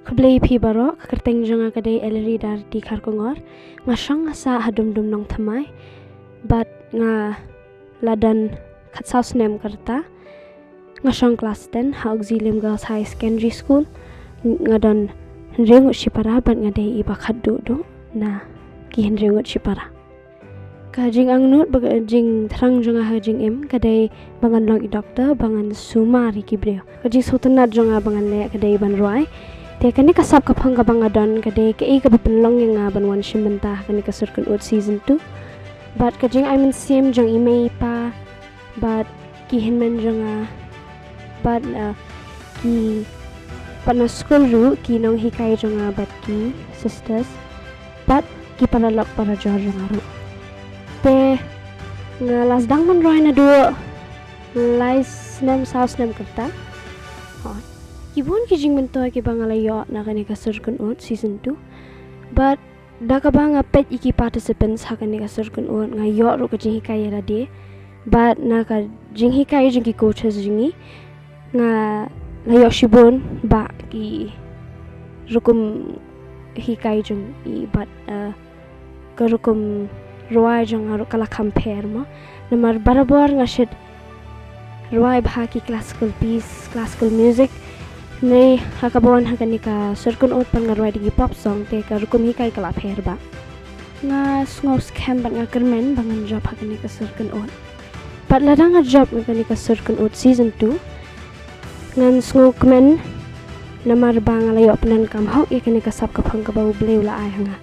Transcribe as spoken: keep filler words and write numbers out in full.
Khublei phi baroh, ka kyrteng jong nga ka dei Ellery Darti Kharkongor. Nga shong nga sah ha Dum Dum Nongthymmai. Bad nga la don khatsaw snem ka rta. Nga shong klas ten ha Auxilium Girls High Secondary School. Nga don hynriew ngut shipara bad nga dei i ba khatduh duh na ki hynriew ngut shipara. Ka jingangnud bad ka jingthrang jong nga ha jingim ka dei ba ngan long i doktor, ba ngan sumar ïa ki briew. Ka jingsngewtynnad jong nga ba ngan leh ka dei ban rwai. Te kane ka sap ka phong kaba nga don ka dei kaei kaba pynlong ïa nga ban wan shim bynta ha kane ka sur kynud season two. Bad ka jingai mynsiem jong i mei i pa bad ki hynmen jong nga bad, uh, ki, bad na skul ruh ki nonghikai jong nga bad ki sisters bad ki paralok parajor jong nga ruh. Te nga la sdang ban rwai naduh lai snem saw snem ka rta. Ki bun ki jingmyntoi kiba nga la ïoh na kane ka sur kynud season two. Bad da kaba nga peit ïa ki participants ha kane ka sur kynud, nga ïoh ruh ka jinghikai ïa lade. Bad na ka jinghikai jong ki coaches jong ngi, nga la ïoh shibun ba ki rukom hikai jong i bad, uh, ka rukom rwai jong nga ruh ka la kham pher mo. Namar barabor nga shait rwai bha ki classical piece, classical music. Hynrei ha kaba wan ha kane ka sur kynud pat nga rwai da ki pop song, te ka rukom hikai ka la pher bha. Nga sngew skhem bad nga kyrmen ba ngan jop ha kane ka sur kynud. Bad lada nga jop ha kane ka sur kynud season two, ngan sngewkmen namar ba nga la ïoh pyndonkam hok ïa kane ka sap ka phong kaba U Blei u la ai ha nga.